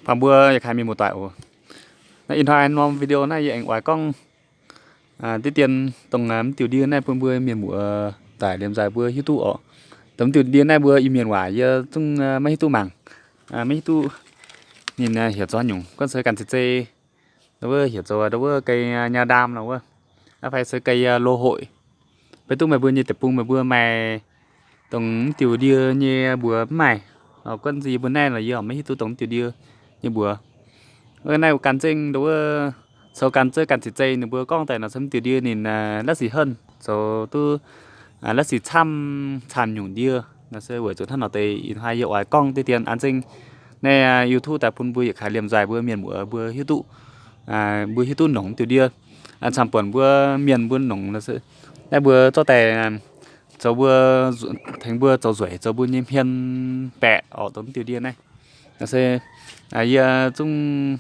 Bangc mbuo yietc kaaix mienh muoz-doic oc. Naaiv ih hnoi norm video naaiv yie aengx oix gorngv diqv dien dongh mv diuh ndie naaiv bun mbuo mienh muoz-doic liemh nzaaih mbuo hiuv duqv oc. Dongh mv diuh ndie naaiv mbuo Iu-Mienh waac yie zungv maiv hiuv duqv mangc, maiv hiuv duqv ninh heuc zoux haaix nyungc, gorngv se ganh zeiz zei, ndau wuov heuc zoux ndau wuov ga'nyaah ndaam nor wuov, fai se ga'nyaah loz-hoic. Beiv duqv meih mbuo nyei deic-bung meih mbuo maaih dongh mv diuh ndie nyei mbuox mv maaih. Gorngv se yie mbuo naaiv nor yie maiv hiuv duqv dongh mv diuh ndie nyei mbuox. Naaiv gan zengv ndau wuov, sou gan zeiv gan zeiz zei ninh mbuo gorngv daaih nor se mv diuh ndie ninh la'sic henv zoux duqv la'sic camv camv nyungc ndie. Nor se weic zuqc hnangv nor deix ih hnoi yie oix gorngv diqv dien an zengv naaiv YouTube daaih bun mbuo yietc kaaix liemh nzaaih mbuo mienh muoz mbuo hiuv duqv, mbuo hiuv duqv nongc mv diuh ndie. Camv-buonc mbuo mienh mbuo nongc nor se naaiv mbuo zorqv daaih zoux mbuo, tengx mbuo zoux nzueic zoux mbuo nyei hmien baeqc orqc dongh mv diuh ndie naaiv. Nor se yie zungv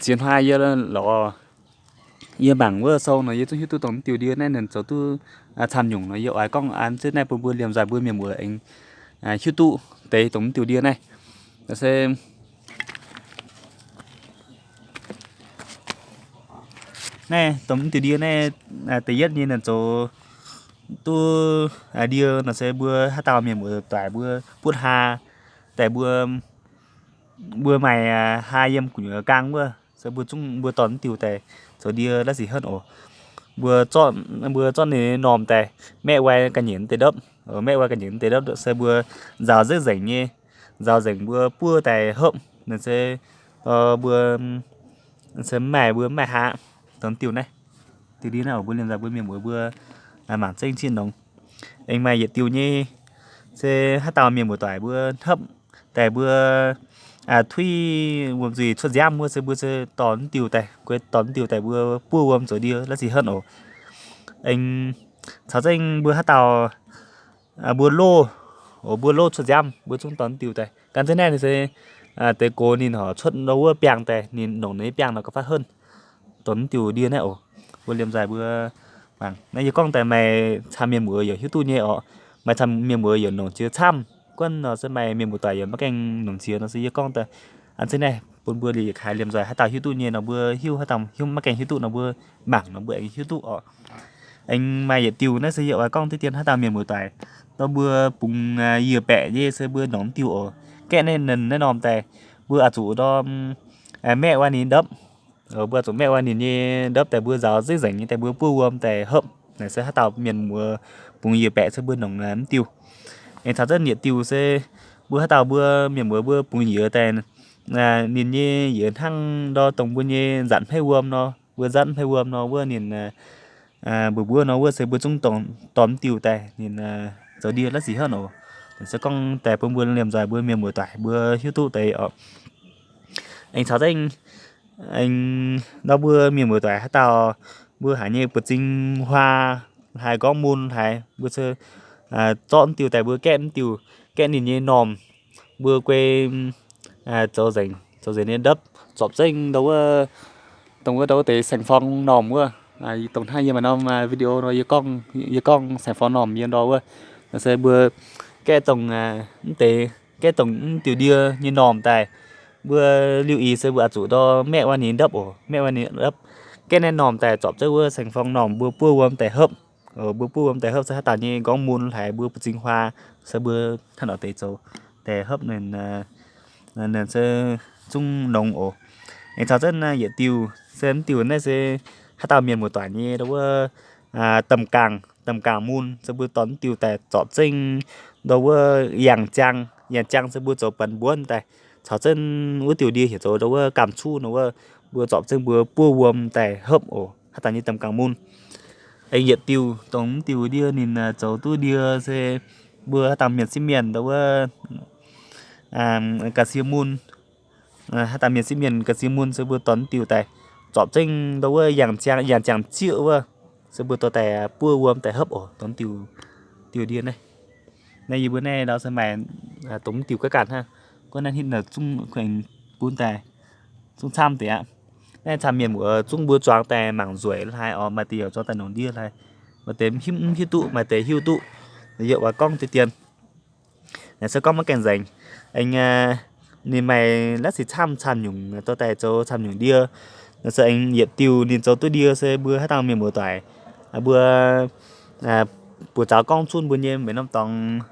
ziex hnoi yie lorz yie mangc wuov sou nor yie zungv hiuv duqv dongh mv diuh ndie naaiv ninh zoux duqv camv nyungc nor yie oix gorngv an zengv naaiv bun mbuo liemh nzaaih mbuo mienh muoz aengx hiuv duqv deix dongh mv diuh ndie naaiv. Nor se naaiv dongh mv diuh ndie naaiv da'yietv nyei ninh zoux duqv ndie nor se mbuo haaix dauh mienh muoz-doic mbuo butv haa daaih mbuo, mbuo maaih haa yiem gu'nyuoz gaang wuov se mbuo zungv mbuo dorh mv diuh daaih zoux ndie la'sic henv oc. Mbuo zorqv, mbuo zorqv ninh normh daaih maeqv wai ga'nyiec deix ndopv, maeqv wai ga'nyiec deix ndopv se mbuo nzaaux nzengc nzengc nyei, nzaaux nzengc mbuo buov daaih hopv, ninh se mbuo se mv maaih, mbuo mv maaih haa dongh diuh naaiv. Diuh ndie naaiv oc, mbuo liemh nzaaih mbuo mienh muoz mbuo mangc zengv cieqv nongx. Aengx maaih yietc diuh nyei se haaix dauh mienh muoz-doic mbuo hopv daaih mbuo tuiv wuom nzuih cuotv nziaamv wuov se mbuo se dorh mv diuh daaih, guei dorh mv diuh daaih mbuo buov wuom zoux ndie la'sic henv oc. Aengx caux zengv mbuo haaix dauh mbuo loh, mbuo loh cuotv nziaamv mbuo zungv dorh mv diuh daaih. Gan zengv naaiv ninh se deix gox ninh horc cuotv ndau wuov biangh daaih, ninh nongc ninh nyei biangh nor gauh faatv henv, dongh mv diuh ndie naaiv oc. Mbuo liemh nzaaih mbuo mangc naaiv yie gorngv daaih maaih camv mienh muoz yaac hiuv duqv nyei oc. Maaih camv mienh muoz yaac nongc jiex camv. Guonv nor se maaih mienh muoz-doic yaac maiv gaengh nongc jiex nor se yie gorngv daaih an zengv naaiv bun mbuo liemh yietc kaaix liemh nzaaih haaix dauh hiuv duqv nyei nor mbuo hiuv, haaix dauh hiuv maiv gaengh hiuv duqv nor mbuo mangc nor mbuo aengx hiuv duqv oc. Aengx maaih yietc diuh naaiv se yie oix gorngv diqv dien haaix dauh mienh muoz-doic nor mbuo bungx yie baeqc nyei se mbuo nongc mv diuh oc. Gaeqv naaiv ninh naaiv normh daaih mbuo oix zuqc ndorm maeqv wai ninh ndopv. Mbuo oix zuqc maeqv wai ninh nyei ndopv daaih mbuo nzaaux nzengc nzengc nyei daaih mbuo buov wuom daaih hopv. Naaic se haaix dauh mienh muoz bungx yie baeqc se mbuo nongc mv diuh. Aengx caux zengv yietc diuh se mbuo haaix dauh mbuo mienh muoz mbuo bungx yie daaih ninh nyei yie hnangv ndor dongh mbuo nyei nzatc hmeiv wuom nor, mbuo nzatc hmeiv wuom nor wuov ninh mbuo mbuov nor wuov se mbuo zungv dorh mv diuh daaih ninh zoux ndie la'sic henv oc. Se gorngv daaih bun mbuo liemh nzaaih mbuo mienh muoz-doic mbuo hiuv duqv deix oc. Aengx caux zengv aengx nor mbuo mienh muoz-doic haaix dauh mbuo haiz nyei buoz-zing huaa haiz, gorngv mun haiz, mbuo zorqv mv diuh daaih mbuo gaeqv mv diuh, gaeqv ninh nyei normh, mbuo guei zoux nzengc, zoux nzengc nyei ndopv zorpc zengv ndau wuov, dongh wuov ndau wuov deix saeng-forng normh wuov. Dongh hnangv yie maaih norm video nor yie gorngv, yie gorngv saeng-forng normh yie ndau wuov. Se mbuo gaeqv dongh mv deix, gaeqv dongh mv diuh ndie nyei normh daaih, mbuo liuh ih se mbuo oix zuqc ndau maeqv wuov ninh ndopv oc, maeqv wuov ninh ndopv. Gaeqv naaiv normh daaih zorpc zengv wuov saeng-forng normh mbuo buov wuom daaih hopv. Mbuo buov wuom daaih hopv se haaix dauh nyei gorngv mun haiz mbuo buoz-zing huaa se mbuo hnangv nor deix zoux daaih hopv ninh, ninh se zungv nongx oc. Aengx caux zengv yietc diuh se mv diuh naaiv se haaix dauh mienh muoz-doic nyei ndau wuov domh gaangh, domh gaangh mun se mbuo dorh mv diuh daaih zorpc zengv ndau wuov yangh jaang, yangh jaang se mbuo zoux banx mbuonv daaih. Caux zengv wuov diuh ndie heuc zoux ndau wuov gaam-cuv nor wuov, mbuo zorpc zengv mbuo buov wuom daaih hopv oc, haaix dauh nyei domh gaangh mun. Aengx yietc diuh dongh mv diuh ndie ninh zoux duqv ndie se mbuo haaix dauh mienh sieqv mienh ndau wuov ga'sie mun, haaix dauh mienh sieqv mienh ga'sie mun se mbuo dorh mv diuh daaih zorpc zengv ndau wuov yangh jaang, yangh jaang zieqv wuov, se mbuo dorh daaih buov wuom daaih hopv oc, dongh diuh, diuh ndie naaiv. Naaiv yie mbuo naaiv ndau se maaih dongh mv diuh ga'ganh hnangv. Gorngv naaiv hitv naaic zungv kuinx bun daaih zungv camv deix aqv. Naaiv camv mienh muoz zungv mbuo zuangx daaih mangc nzueic hlaaix oc, maaih deix yaac zuangx daaih nongc ndie hlaaix, maaih deix mv hiuv duqv, maaih deix hiuv duqv. Yie oix gorngv deix dien naaic se gorngv maiv gaengh nzengc. Aengx ninh maaih la'sic camv camv nyungc dorh daaih zoux camv nyungc ndie. Nor se aengx yietc diuh ninh zoux duqv ndie se mbuo haaix dauh mienh muoz-doic, mbuo buoz zaux gorngv zunv mbuo nyei m'normh dorngx,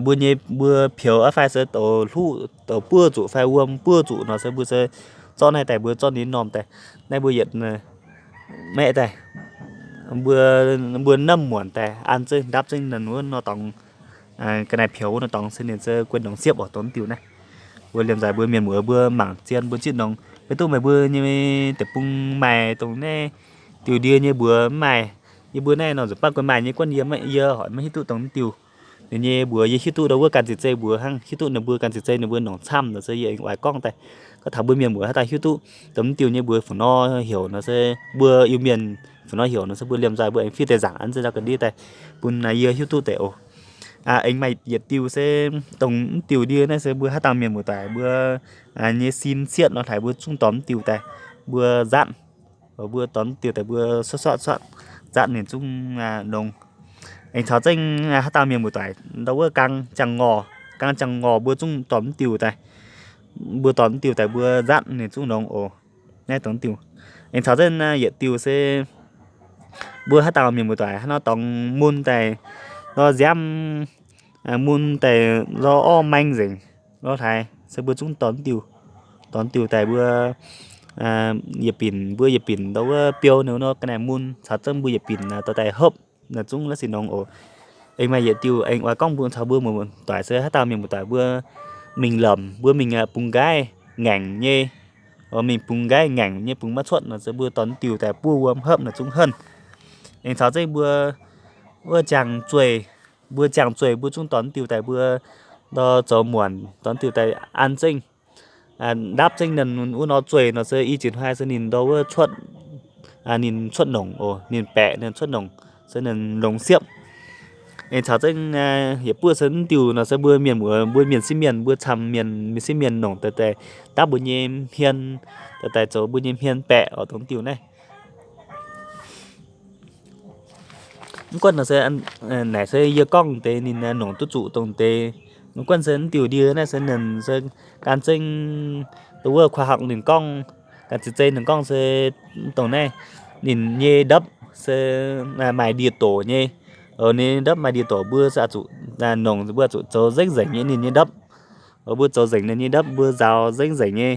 mbuo nyei mbuo peux aqv fai se douc hluqv douc buov zuqc fai wuom buov zuqc nor se mbuo se zorqv naaiv daaih mbuo zorqv ninh norm daaih, naaiv mbuo yietc maeqv daaih, mbuo, mbuo namv muonc daaih an zengv ndapv zengv ninh wuov nor dorngx, ga'naaiv peux wuov nor dorngx se ninh se guei ndongc siepv oc dongh diuh naaiv. Mbuo liemh nzaic mbuo mienh muoz mbuo mangc zien mbuo zitv nongx, maiv duqv meih mbuo nyei deic-bung maaih dongh naaiv diuh ndie nyei mbuox mv maaih. Yie mbuo naaiv nor nzunc baav guei maaih nyei guonv yie, yie hoic maiv hiuv duqv dongh mv diuh. Ninh nyei mbuox yie hiuv duqv ndau wuov gan ziex zei mbuox hnangv, hiuv duqv ninh mbuo gan ziex zei ninh mbuo nongc camv nor se yie aengx oix gorngv daaih. Gorngv taux mbuo mienh muoz haaix dauh hiuv duqv dongh mv diuh nyei mbuox fu nor heuc nor se mbuo Iu-Mienh fu nor heuc nor se mbuo liemh nzaic mbuo aengx fiev deix nzaangc an zengv ndau ga'ndiev daaih bun yie hiuv duqv deix oc. Aengx maaih yietc diuh se dongh mv diuh ndie naaiv se mbuo haaix dauh mienh muoz-doic mbuo nyei sin cietv nor hlaaix mbuo zungv dorh mv diuh daaih mbuo nzatv. Mbuo dorh mv diuh daaih mbuo cuotv cuotv cuotv nzatv ninh zungv longx. Aengx caux zengv haaix dauh mienh muoz-doic ndau wuov gaang jangx ngorc, gaang jangx ngorc mbuo zungv dorh mv diuh daaih, mbuo dorh mv diuh daaih mbuo nzatv ninh zungv longx oc. Naaiv dongh diuh. Aengx caux zengv yietc diuh se mbuo haaix dauh mienh muoz-doic hnangv nor dorngx mun daaih lorz nziaamv, mun daaih lorz orv maeng nzengc lorz hlaaix se mbuo zungv dorh mv diuh, dorh mv diuh daaih mbuo yietc binc, mbuo yietc binc ndau wuov biou ninh nor ga'naaiv mun caux zengv mbuo yietc binc dorh daaih hopv naaiv zungv la'sic nongx oc. Aengx maaih yietc diuh aengx oix gorngv mbuo caux mbuo muoz-doic se haaix dauh mienh muoz-doic mbuo mingh lomc, mbuo mingh bungx nqaiv ngaengc nyei, mingh bungx nqaiv ngaengc nyei bungx maiv cuotv nor se mbuo dorh mv diuh daaih buov wuom hopv naaiv zungv henv. Aengx caux zengv mbuo wuov ziangh zueih, mbuo ziangh zueih mbuo zungv dorh mv diuh daaih mbuo ndau zoux muonc, dorh mv diuh daaih an zengv, ndapv zengv ninh wuov nor zueih nor se i jiex hnoi se ninh ndau wuov cuotv, ninh cuotv nongc oc, ninh baeqc ninh cuotv nongc se ninh longx siepv. Aengx caux zengv yietc buov se mv diuh nor se mbuo mienh muoz mbuo mienh sieqv mienh mbuo camv mienh, mienh sieqv mienh nongc daaih daaih dapv mbuo nyei hmien, daaih daaih zoux mbuo nyei hmien baeqc oc dongh mv diuh naaiv. Mv guonv nor se naaic se yie gorngv deix ninh nongc duqv zuqc dongh deix. Mv guonv se mv diuh ndie naaiv se ninh se gan zengv dongh wuov khoa học ninh gorngv, gan ziex zei ninh gorngv se dongh naaiv ninh nyei ndopv se maaih ndie-doc nyei. Ninh ndopv maaih ndie-doc mbuo se zuqc nongc mbuo zuqc zoux nzengc nzengc nyei ninh nyei ndopv. Mbuo zoux nzengc ninh nyei ndopv mbuo nzaaux nzengc nzengc nyei.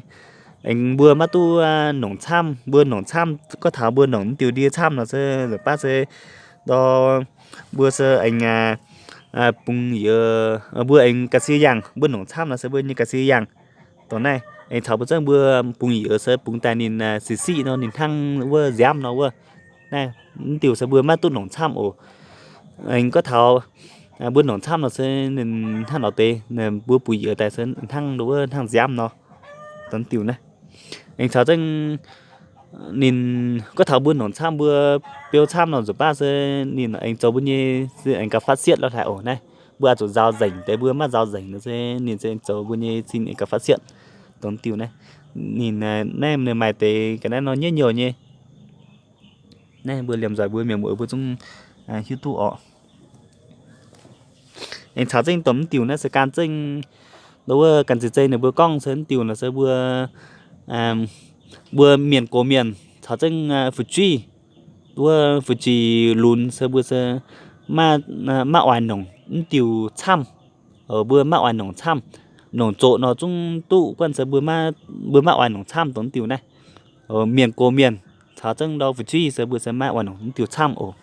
Aengx mbuo maiv duqv nongc camv, mbuo nongc camv gorngv taux mbuo nongc mv diuh ndie camv nor se nzunc baav se ndau mbuo se aengx bungx yiez, mbuo aengx ga'sie yangh, mbuo nongc camv nor se mbuo nyei ga'sie yangh. Dongh naaiv aengx caux mbuo zengv mbuo bungx yiez se bungx daaih ninh sic siqv nor ninh hnangv wuov nziaamv nor wuov. Naaiv mv diuh se mbuo maiv duqv nongc camv oc. Aengx gorngv taux mbuo nongc camv nor se ninh hnangv nor deix, mbuo bungx yiez daaih se hnangv wuov hnangv nziaamv nor. Dongh diuh naaiv aengx caux zengv ninh gorngv taux mbuo nongc camv mbuo biou camv nor nzunc baav se ninh aengx zoux mbuo nyei aengx gauh faatv sietv lorh hlaaix oc. Naaiv mbuo oix zuqc nzaaux nzengc deix, mbuo maiv nzaaux nzengc nor se ninh se aengx zoux mbuo nyei sin aengx gauh faatv sietv. Dongh diuh naaiv ninh naaiv ninh maaih deix ga'naaiv nor nyaiv nyouh nyei. Naaiv mbuo liemh nzoih mbuo mienh muoz mbuo zungv hiuv duqv oc. Aengx caux zengv dongh mv diuh naaiv se gan zengv ndau wuov gan ziex zei ninh mbuo gorngv se mv diuh nor se mbuo, mbuo mienh gox mienh caux zengv fu'jueiv, wuov fu'jueiv lunx se mbuo se maiv oix nongc mv diuh camv. Mbuo maiv oix nongc camv. Nongc zoqc nor zungv duqv, guanh se mbuo maiv oix nongc camv dongh mv diuh naaiv. Mienh gox mienh caux zengv ndau fu'jueiv se mbuo se maiv oix nongc mv diuh camv oc.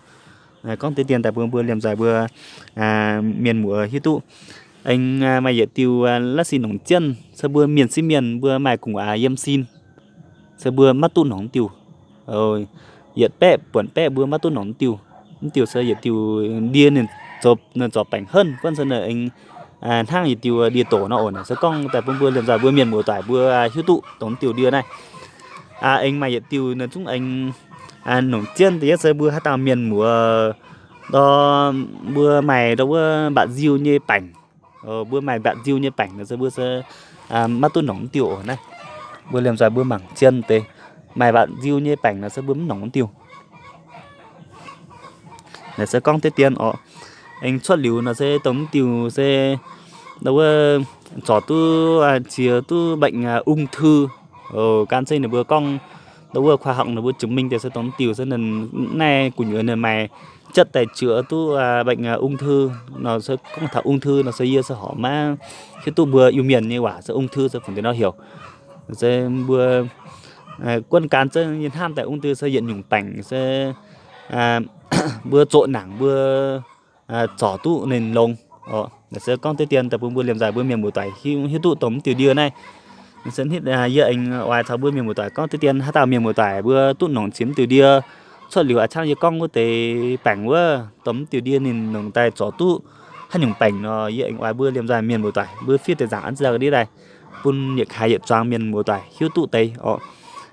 Gorngv deix dien daaih bun mbuo liemh nzoih mbuo mienh muoz hiuv duqv. Aengx maaih yietc diuh la'sic nongc jienv se mbuo mienh sieqv mienh mbuo maaih gu'nguaaz yiem sin se mbuo maiv duqv nongc mv diuh. Yietc baeqv buonc baeqv mbuo maiv duqv nongc mv diuh. Mv diuh se yietc diuh ndie ninh zoux, ninh zoux baengc henv, guanh se ninh aengx hnangv yietc diuh ndie-doc nor oc. Naaic se gorngv daaih bun mbuo liemh nzoih mbuo mienh muoz-doic mbuo hiuv duqv dongh mv diuh ndie naaiv. Aengx maaih yietc diuh nor zungv aengx nongc jienv deix se mbuo haaix dauh mienh muoz ndor mbuo maaih ndau wuov mbatc nziu nyei baengc. Mbuo maaih mbatc nziu nyei baengc nor se mbuo se maiv duqv nongc mv diuh oc. Naaiv mbuo liemh nzoih mbuo mangc jienv deix, maaih mbatc nziu nyei baengc nor se mbuo mv nongc mv diuh. Naaic se gorngv deix dien oc. Aengx cuotv liuz nor se dongh mv diuh se ndau wuov zorc duqv, ziex duqv bệnh ung thư. Gan zengv ninh mbuo gorngv, ndau wuov khoa học ninh mbuo chứng minh deix se dongh mv diuh se ninh naaiv gu'nyuoz ninh maaih chất daaih chữa duqv bệnh ung thư nor se gorngv taux ung thư nor se yie se horpc maiv hiuv duqv mbuo Iu-Mienh nyei waac se ung thư se fungc deix nor heuc. Se mbuo guanh gan zengv yie hnamv daaih ung thư se yietc nyungc baengc se mbuo zoqc nangc mbuo zorc duqv ninh longx. Se gorngv deix dien daaih bun mbuo liemh nzaaih mbuo mienh muoz-doic hiuv duqv dongh mv diuh ndie naaiv. Se hnitv yie aengx oix caux mbuo mienh muoz-doic gorngv deix dien haaix dauh mienh muoz-doic mbuo duqv nongc ziex mv diuh ndie cuotv liuz a'ciangv yie gorngv wuov deix baengc wuov dongh mv diuh ndie ninh nongc daaih zorc duqv haaix nyungc baengc nor, yie aengx oix mbuo liemh nzaaih mienh muoz-doic mbuo fiev deix nzaangc an zengv ga'ndiev daaih bun yietc kaaix yietc zuangx mienh muoz-doic hiuv duqv deix oc.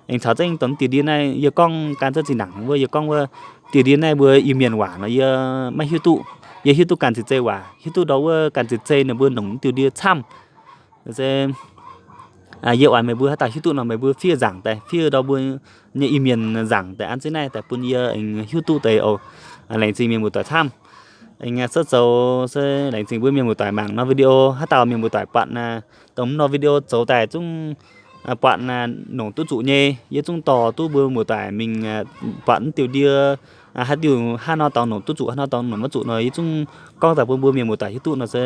Aengx caux zengv dongh mv diuh ndie naaiv yie gorngv gan zengv zinh ndaangc wuov yie gorngv wuov diuh ndie naaiv mbuo Iu-Mienh waac nor yie maiv hiuv duqv. Yie hiuv duqv ganh ziex zei waac, hiuv duqv ndau wuov ganh ziex zei ninh mbuo nongc mv diuh ndie camv. Se yie oix meih mbuo haaix dauh hiuv duqv nor meih mbuo fiev nzaangc daaih, fiev ndau mbuo nyei Iu-Mienh nzaangc daaih an zengv naaiv daaih bun yie aengx hiuv duqv deix oc. Laengz zingh mienh muoz-doic camv. Aengx cuotv zoux se laengz zingh mbuo mienh muoz-doic mangc nor video. Haaix dauh mienh muoz-doic buatc dongh mv nor video zoux daaih zungv buatc nongc duqv zuqc nyei, yie zungv dorh duqv mbuo muoz-doic mingh buatc mv diuh ndie haaix diuh, haaix nor dorngx nongc duqv zuqc, haaix nor dorngx nongc maiv zuqc nor yie zungv gorngv daaih bun mbuo mienh muoz-doic hiuv duqv nor se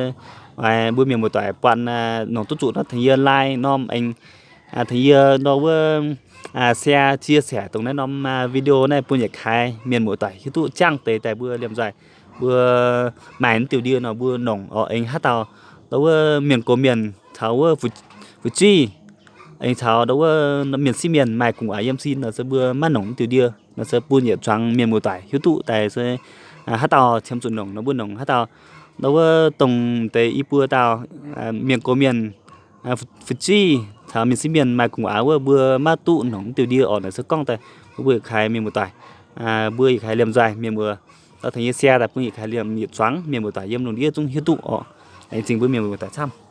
mbuo mienh muoz-doic buatc nongc duqv zuqc nor tengx yie like norm aengx tengx yie ndau wuov share chia sẻ dongh naaiv norm video naaiv bun yietc kaaix mienh muoz-doic hiuv duqv jangv deix daaih mbuo liemh nzaaih mbuo maaih mv diuh ndie nor mbuo nongc oc. Aengx haaix dauh ndau wuov mienh gox mienh caux wuov fu'jueiv aengx caux ndau wuov mienh sieqv mienh maaih gu'nguaaz yiem sin nor se mbuo maiv nongc mv diuh ndie nor se bun yietc zuangx mienh muoz-doic hiuv duqv daaih se haaix dauh qiemx zuqc nongc nor mbuo nongc, haaix dauh ndau wuov dongh deix i buo dauh mienh gox mienh fu'jueiv caux mienh sieqv mienh maaih gu'nguaaz wuov mbuo maiv duqv nongc mv diuh ndie oc. Naaiv se gorngv daaih mbuo yietc kaaix mienh muoz-doic, mbuo yietc kaaix liemh nzaaih mienh muoz-doic tengx yie share daaih bun yietc kaaix liemh yietc zuangx mienh muoz-doic yiem lungh ndiev zungv hiuv duqv oc. Laengz zingh mbuo mienh muoz-doic camv.